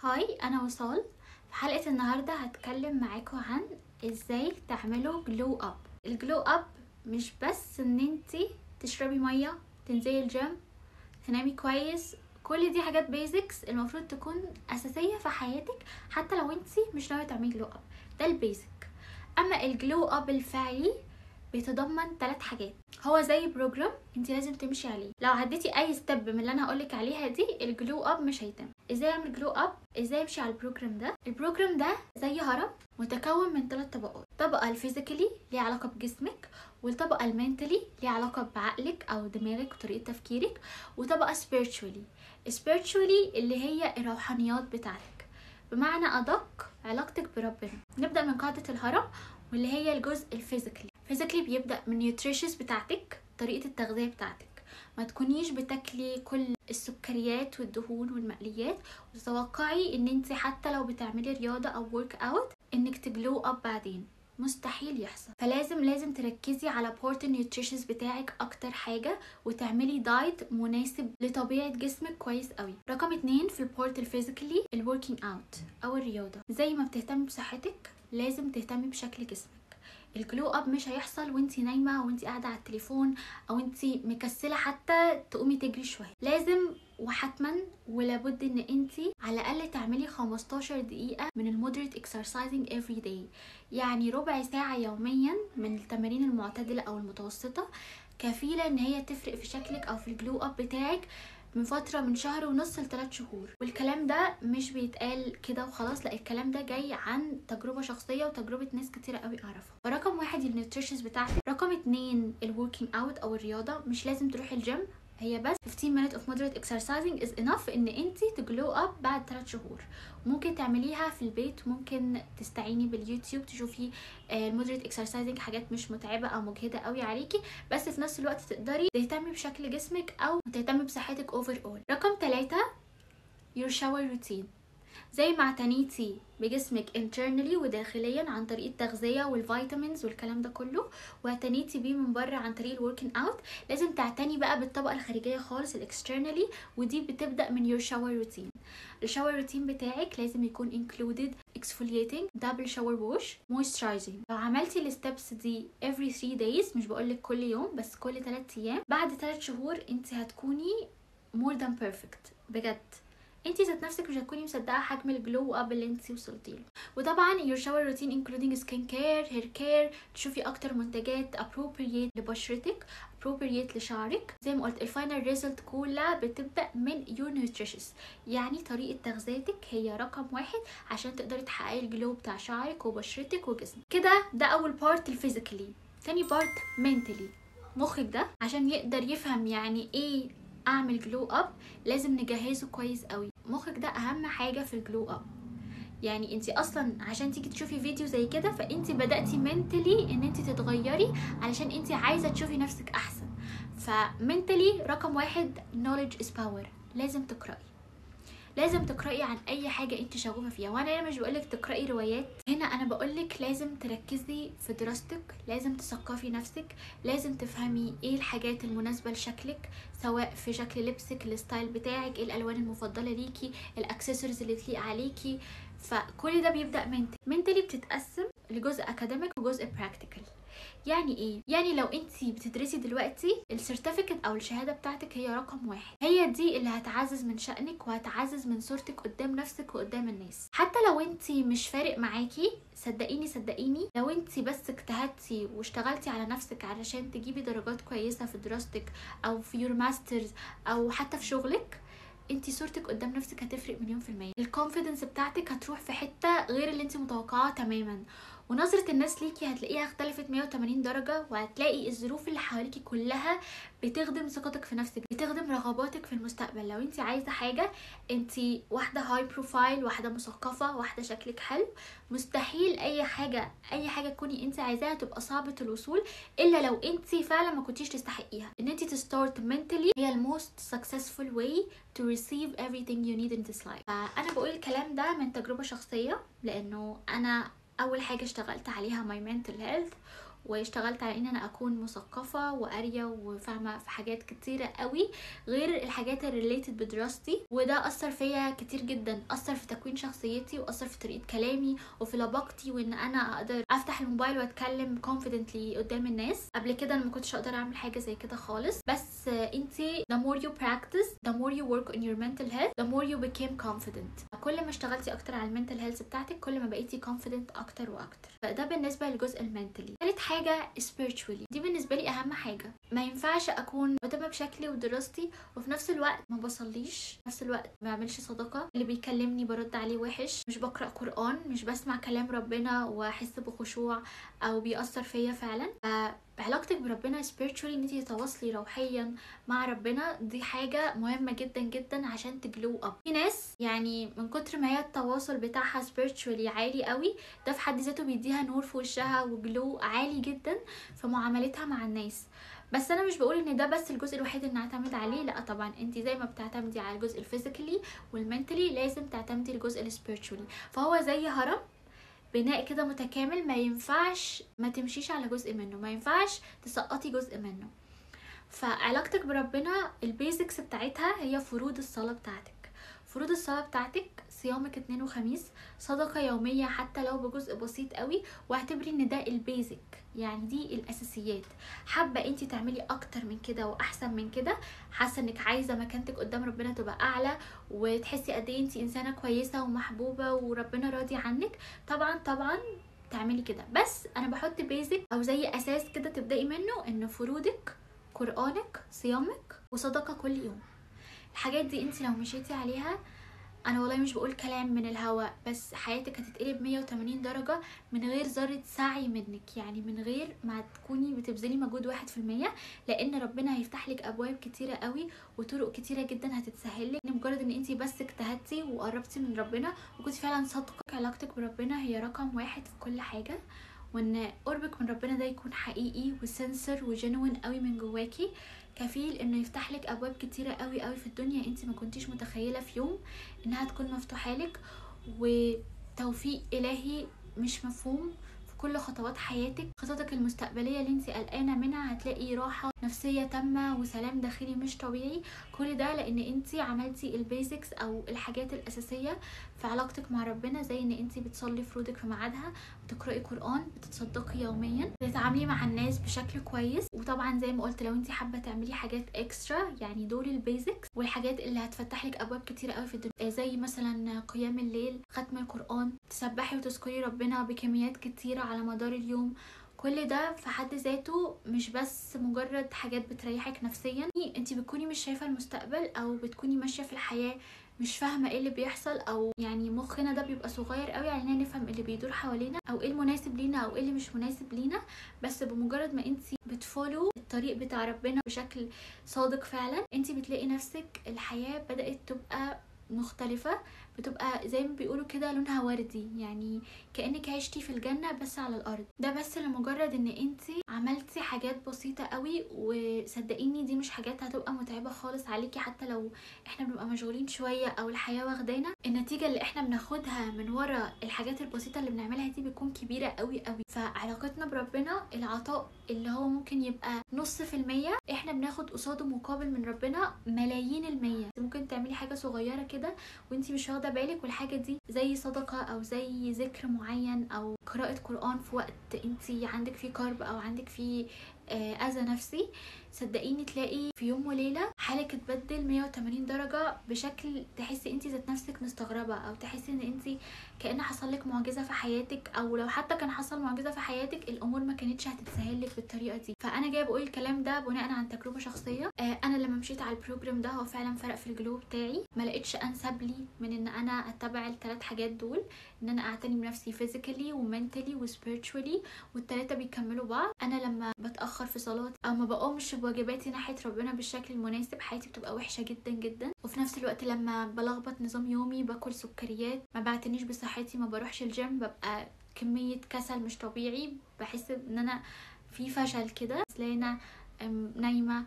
Hi، انا وصال. في حلقة النهاردة هتكلم معاكم عن ازاي تعملوا glow up. ال glow up مش بس ان انتي تشربي مية، تنزلي الجيم، تنامي كويس، كل دي حاجات basics المفروض تكون اساسية في حياتك حتى لو انتي مش ناوية تعملي glow up. ده ال basic. اما ال glow up الفعلي بيتضمن 3 حاجات، هو زي program انت لازم تمشي عليه. لو عديتي اي step من اللي انا هقولك عليها دي ال glow up مش هيتم. ازاي اعمل glow up؟ ازاي امشي على ال program ده؟ ال program ده زي هرم متكون من 3 طبقات. طبقه ال physically ليها علاقة بجسمك، والطبقة ال mentally ليها علاقة بعقلك او دماغك وطريقه تفكيرك، وطبقه spiritually. spiritually اللي هي الروحانيات بتاعتك، بمعنى ادق علاقتك بربنا. نبدا من قاعدة الهرم واللي هي الجزء ال physically. physically بيبدا من nutritions بتاعتك، طريقه التغذية بتاعتك. ما تكونيش بتاكلي كل السكريات والدهون والمقليات وتتوقعي ان انت حتى لو بتعملي رياضة او workout انك ت glow up بعدين، مستحيل يحصل. فلازم لازم تركزي على part ال nutritions بتاعك اكتر حاجة، وتعملي diet مناسب لطبيعة جسمك كويس قوي. رقم 2 في ال part ال physically ال working out او الرياضة. زي ما بتهتمي بصحتك لازم تهتمي بشكل جسمك. ال glow up مش هيحصل وانتي نايمة وانتي قاعدة على التليفون او انتي مكسله حتى تقومي تجري شوية. لازم وحتما ولابد ان انتي على الاقل تعملي 15 دقيقة من ال moderate exercising every day، يعني ربع ساعة يوميا من التمارين المعتدلة او المتوسطة، كفيله ان هي تفرق في شكلك او في ال glow up بتاعك من فترة من 1.5 شهر ل3 شهور. والكلام ده مش بيتقال كده وخلاص، لا، الكلام ده جاي عن تجربه شخصية وتجربه ناس كتيرة قوي اعرفها. فرقم 1 ال nutritions بتاعتك. رقم 2 ال working out او الرياضة. مش لازم تروحي الجيم، هي بس 15 minutes of moderate exercising is enough ان انتي ت glow up بعد 3 شهور. ممكن تعمليها في البيت، ممكن تستعيني باليوتيوب تشوفي ال moderate exercising، حاجات مش متعبة او مجهده قوي عليكي، بس في نفس الوقت تقدري تهتمي بشكل جسمك او تهتمي بصحتك overall. رقم 3 your shower routine. زي ما اعتنيتي بجسمك internally وداخليا عن طريق التغذية وال vitamins والكلام ده كله، واعتنيتي بيه من بره عن طريق ال working out، لازم تعتني بقى بالطبقة الخارجية خالص ال externally، ودي بتبدأ من your shower routine. ال shower routine بتاعك لازم يكون included exfoliating، double shower wash، moisturizing. لو عملتي ال steps دي every 3 days، مش بقولك كل يوم بس كل 3 ايام، بعد 3 شهور انت هتكوني more than perfect بجد. انتي ذات نفسك مش هتكوني مصدقه حجم ال glow up اللي انتي وصلتي له. وطبعا your shower routine including skin care، hair care، تشوفي اكتر منتجات appropriate لبشرتك، appropriate لشعرك. زي ما قلت ال final result كلها بتبدا من your nutrition، يعني طريقه تغذيتك هي رقم 1 عشان تقدري تحققي ال glow بتاع شعرك وبشرتك وجسمك. كده ده اول part ال physically. تاني part mentally، مخك ده عشان يقدر يفهم يعني ايه اعمل glow up لازم نجهزه كويس قوي. مخك ده اهم حاجة في ال glow up. يعني انتي اصلا عشان تيجي تشوفي فيديو زي كده فانتي بداتي mentally ان انتي تتغيري علشان انتي عايزه تشوفي نفسك احسن. ف mentally رقم 1 knowledge is power. لازم تقراي، لازم تقراي عن اي حاجة انت شغوفة فيها. وانا هنا مش بقولك تقراي روايات، هنا انا بقولك لازم تركزي في دراستك، لازم تثقفي نفسك، لازم تفهمي ايه الحاجات المناسبة لشكلك، سواء في شكل لبسك، ال style بتاعك، ايه الالوان المفضلة ليكي، الاكسسوارز اللي تليق عليكي. فكل ده بيبدا mentally. mentally بتتقسم لجزء academic وجزء practical. يعني ايه؟ يعني لو انتي بتدرسي دلوقتي ال certificate او الشهادة بتاعتك هي رقم 1، هي دي اللي هتعزز من شأنك وهتعزز من صورتك قدام نفسك وقدام الناس. حتى لو انتي مش فارق معاكي، صدقيني صدقيني لو انتي بس اجتهدتي واشتغلتي على نفسك علشان تجيبي درجات كويسة في دراستك او في your masters او حتى في شغلك، انتي صورتك قدام نفسك هتفرق 1,000,000%. ال confidence بتاعتك هتروح في حتة غير اللي انتي متوقعاها تماما، ونظرة الناس ليكي هتلاقيها اختلفت 180 درجة، وهتلاقي الظروف اللي حواليكي كلها بتخدم ثقتك في نفسك، بتخدم رغباتك في المستقبل. لو انتي عايزة حاجة، انتي واحدة high profile، واحدة مثقفة، واحدة شكلك حلو، مستحيل اي حاجة اي حاجة تكوني انتي عايزاها تبقى صعبة الوصول الا لو انتي فعلا ما كنتيش تستحقيها. ان انتي ت start mentally هي ال most successful way to receive everything you need in this life. فانا بقول الكلام ده من تجربة شخصية، لانه انا اول حاجة اشتغلت عليها my mental health، واشتغلت على ان انا اكون مثقفة وقاريه وفاهمه في حاجات كتيرة قوي غير الحاجات ال related بدراستي، وده اثر فيا كتير جدا، اثر في تكوين شخصيتي واثر في طريقه كلامي وفي لباقتي، وان انا اقدر افتح الموبايل واتكلم confidently قدام الناس. قبل كده انا ما كنتش اقدر اعمل حاجة زي كده خالص. بس انتي the more you practice، the more you work on your mental health، the more you became confident. كل ما اشتغلتي اكتر على ال mental health بتاعتك كل ما بقيتي confident اكتر واكتر. فده بالنسبة للجزء ال mentally. ثالث حاجة spiritually، دي بالنسبة لي اهم حاجة. ما ينفعش اكون مهتمة بشكلي ودراستي وفي نفس الوقت ما بصليش، في نفس الوقت ما بعملش صدقه، اللي بيكلمني برد عليه وحش، مش بقرا قران، مش بسمع كلام ربنا واحس بخشوع او بيأثر فيا فعلا. علاقتك بربنا spiritually، ان انت تتواصلي روحيا مع ربنا، دي حاجة مهمة جدا جدا عشان ت glow up. في ناس يعني من كتر ما هي التواصل بتاعها spiritually عالي قوي، ده في حد ذاته بيديها نور في وشها و glow عالي جدا في معاملتها مع الناس. بس انا مش بقول ان ده بس الجزء الوحيد اللي نعتمد عليه، لا طبعا انت زي ما بتعتمدي على الجزء ال physically وال mentally لازم تعتمدي الجزء ال spiritually. فهو زي هرم بناء كده متكامل، ما ينفعش ما تمشيش على جزء منه، ما ينفعش تسقطي جزء منه. فعلاقتك بربنا ال basics بتاعتها هي فروض الصلاة بتاعتك. فروض الصلاة بتاعتك، صيامك 2 وخميس، صدقة يومية حتى لو بجزء بسيط قوي، واعتبري ان ده ال basic، يعني دي الاساسيات. حابة انتي تعملي اكتر من كده واحسن من كده، حاسة انك عايزة مكانتك قدام ربنا تبقى اعلى وتحسي قد ايه انتي انسانة كويسة ومحبوبة وربنا راضي عنك، طبعا طبعا تعملي كده. بس انا بحط basic او زي اساس كده تبدأي منه، ان فروضك، قرآنك، صيامك، وصدقة كل يوم. الحاجات دي انت لو مشيتي عليها، انا والله مش بقول كلام من الهوا، بس حياتك هتتقلب 180 درجة من غير ذرة سعي منك، يعني من غير ما تكوني بتبذلي مجهود 1%، لان ربنا هيفتح لك ابواب كتيرة قوي وطرق كتيرة جدا هتتسهل لك، مجرد ان انت بس اجتهدتي وقربتي من ربنا وكنتي فعلا صادقة. علاقتك بربنا هي رقم 1 في كل حاجة، وان قربك من ربنا ده يكون حقيقي و sincere و genuine قوي من جواكي، كفيل انه يفتح لك ابواب كتيرة قوي قوي في الدنيا انت ما كنتيش متخيله في يوم انها تكون مفتوحة لك، وتوفيق الهي مش مفهوم في كل خطوات حياتك. خططك المستقبلية اللي انت قلقانة منها هتلاقي راحة نفسية تامة وسلام داخلي مش طبيعي. كل ده لان انت عملتي ال basics او الحاجات الاساسية في علاقتك مع ربنا، زي ان انت بتصلي فروضك في ميعادها، بتقراي قران، بتتصدقي يوميا، بتتعاملي مع الناس بشكل كويس. وطبعا زي ما قلت لو انت حابة تعملي حاجات extra، يعني دول ال basics والحاجات اللي هتفتح لك ابواب كتير قوي في الدنيا، زي مثلا قيام الليل، ختم القران، تسبحي وتذكري ربنا بكميات كتيرة على مدار اليوم. كل ده في حد ذاته مش بس مجرد حاجات بتريحك نفسيا، انت بتكوني مش شايفه المستقبل او بتكوني ماشية في الحياة مش فاهمه ايه اللي بيحصل، او يعني مخنا ده بيبقى صغير قوي علينا نفهم اللي بيدور حوالينا او ايه المناسب لينا او ايه اللي مش مناسب لينا. بس بمجرد ما انت بت follow الطريق بتاع ربنا بشكل صادق فعلا، انت بتلاقي نفسك الحياة بدات تبقى مختلفة، بتبقى زي ما بيقولوا كده لونها وردي، يعني كأنك عشتي في الجنة بس على الأرض. ده بس لمجرد ان انتي عملتي حاجات بسيطة قوي، وصدقيني دي مش حاجات هتبقى متعبة خالص عليكي، حتى لو احنا بنبقى مشغولين شوية او الحياة واخدانا، النتيجة اللي احنا بناخدها من ورا الحاجات البسيطة اللي بنعملها دي بتكون كبيرة قوي قوي. فعلاقتنا بربنا، العطاء اللي هو ممكن يبقى 0.5%، احنا بناخد قصاده مقابل من ربنا ملايين المية. ممكن تعملي حاجة صغيرة كده وانتي مش واخده بالك، والحاجة دي زي صدقه او زي ذكر معين او قراءة قران في وقت انتي عندك فيه كرب او عندك فيه اذى نفسي، صدقيني تلاقي في يوم وليلة حالك اتبدل 180 درجه بشكل تحسي انتي ذات نفسك مستغربه، او تحسي ان انتي كأن حصل لك معجزه في حياتك، او لو حتى كان حصل معجزه في حياتك الامور ما كانتش هتتسهل لك بالطريقة دي. فانا جاية بقول الكلام ده بناء عن تجربه شخصية. انا لما مشيت على ال program ده هو فعلا فرق في ال glow بتاعي، ما لقيتش انسب لي من ان انا اتبع الثلاث حاجات دول، ان انا اعتني بنفسي physically و mentally و spiritually، والثلاثة بيكملوا بعض. انا لما بتاخر في صلاتي او ما بقومش بواجباتي ناحية ربنا بالشكل المناسب حياتي بتبقى وحشة جدا جدا. وفي نفس الوقت لما بلخبط نظام يومي، باكل سكريات، ما بعتنيش بصحتي، ما بروحش الجيم، ببقى كمية كسل مش طبيعي، بحس ان انا في فشل كده، كسلانه، نايمة،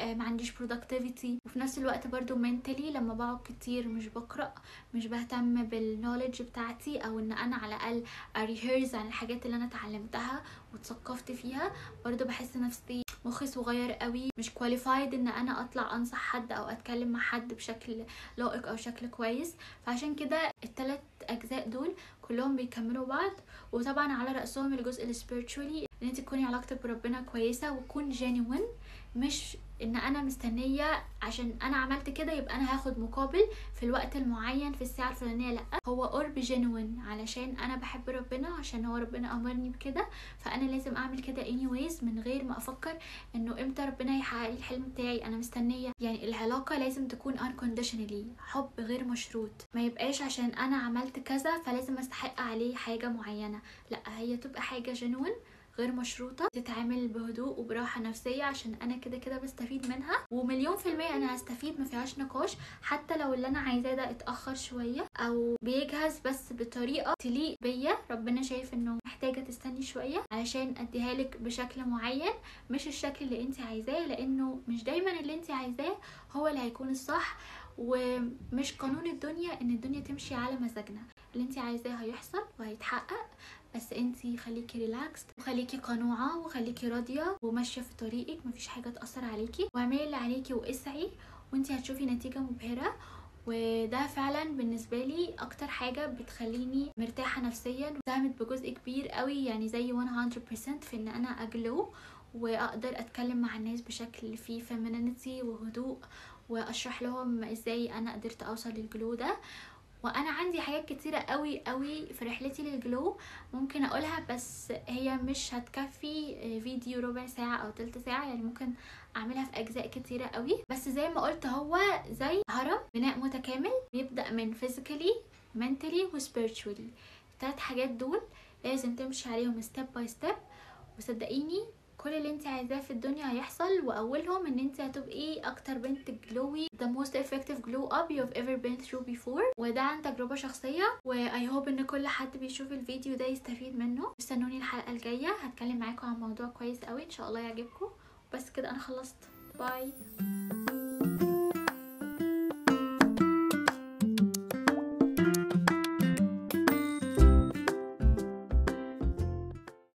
ما عنديش productivity. وفي نفس الوقت برضو mentally لما بقعد كتير مش بقرأ، مش بهتم بال knowledge بتاعتي، او ان انا على الاقل ا rehearse عن الحاجات اللي انا اتعلمتها واتثقفت فيها، برضو بحس نفسي مخي صغير قوي، مش qualified ان انا اطلع انصح حد او اتكلم مع حد بشكل لائق او شكل كويس. فعشان كده الثلاث اجزاء دول كلهم بيكملوا بعض، وطبعا على رأسهم الجزء ال spiritually، ان انت تكوني علاقتك بربنا كويسة وتكون genuine، مش ان انا مستنيه عشان انا عملت كده يبقى انا هاخد مقابل في الوقت المعين في الساعة الفلانية، لا هو قرب genuine علشان انا بحب ربنا، عشان هو ربنا امرني بكده فانا لازم اعمل كده anyways، من غير ما افكر انه امتى ربنا هيحقق لي الحلم بتاعي، انا مستنيه. يعني العلاقة لازم تكون unconditionally، حب غير مشروط، ما يبقاش عشان انا عملت كذا فلازم استحق عليه حاجة معينة، لا هي تبقى حاجة genuine غير مشروطة، تتعامل بهدوء وبراحة نفسية عشان انا كده كده بستفيد منها، و1,000,000% انا هستفيد، ما فيهاش نقاش، حتى لو اللي انا عايزاه ده اتأخر شوية او بيجهز بس بطريقة تليق بيا، ربنا شايف انه محتاجة تستني شوية علشان اديها لك بشكل معين مش الشكل اللي انت عايزاه، لانه مش دايما اللي انت عايزاه هو اللي هيكون الصح، ومش قانون الدنيا ان الدنيا تمشي على مزاجنا، اللي انت عايزاه هيحصل وهيتحقق، بس انتي خليكي relax وخليكي قنوعه وخليكي راضية وماشية في طريقك، مفيش حاجة تاثر عليكي، واعملي اللي عليكي واسعي وانتي هتشوفي نتيجة مبهرة. وده فعلا بالنسبة لي اكتر حاجة بتخليني مرتاحة نفسيا، وساهمت بجزء كبير قوي يعني زي 100% في ان انا ا glow واقدر اتكلم مع الناس بشكل فيه femininity وهدوء، واشرح لهم ازاي انا قدرت اوصل لل glow ده. وانا عندي حاجات كتيرة قوي قوي في رحلتي لل glow ممكن اقولها، بس هي مش هتكفي فيديو ربع ساعة او تلت ساعة، يعني ممكن اعملها في اجزاء كتيرة قوي. بس زي ما قلت هو زي هرم بناء متكامل بيبدأ من physically mentally و spiritually، التلات حاجات دول لازم تمشي عليهم step by step، وصدقيني كل اللي انت عايزاه في الدنيا هيحصل. واولهم ان انت هتبقي اكتر بنت glowy، the most effective glow up you've ever been through before، وده عن تجربة شخصية. و I hope ان كل حد بيشوف الفيديو ده يستفيد منه. استنوني الحلقة الجاية هتكلم معاكم عن موضوع كويس قوي ان شاء الله يعجبكم. بس كده انا خلصت، bye.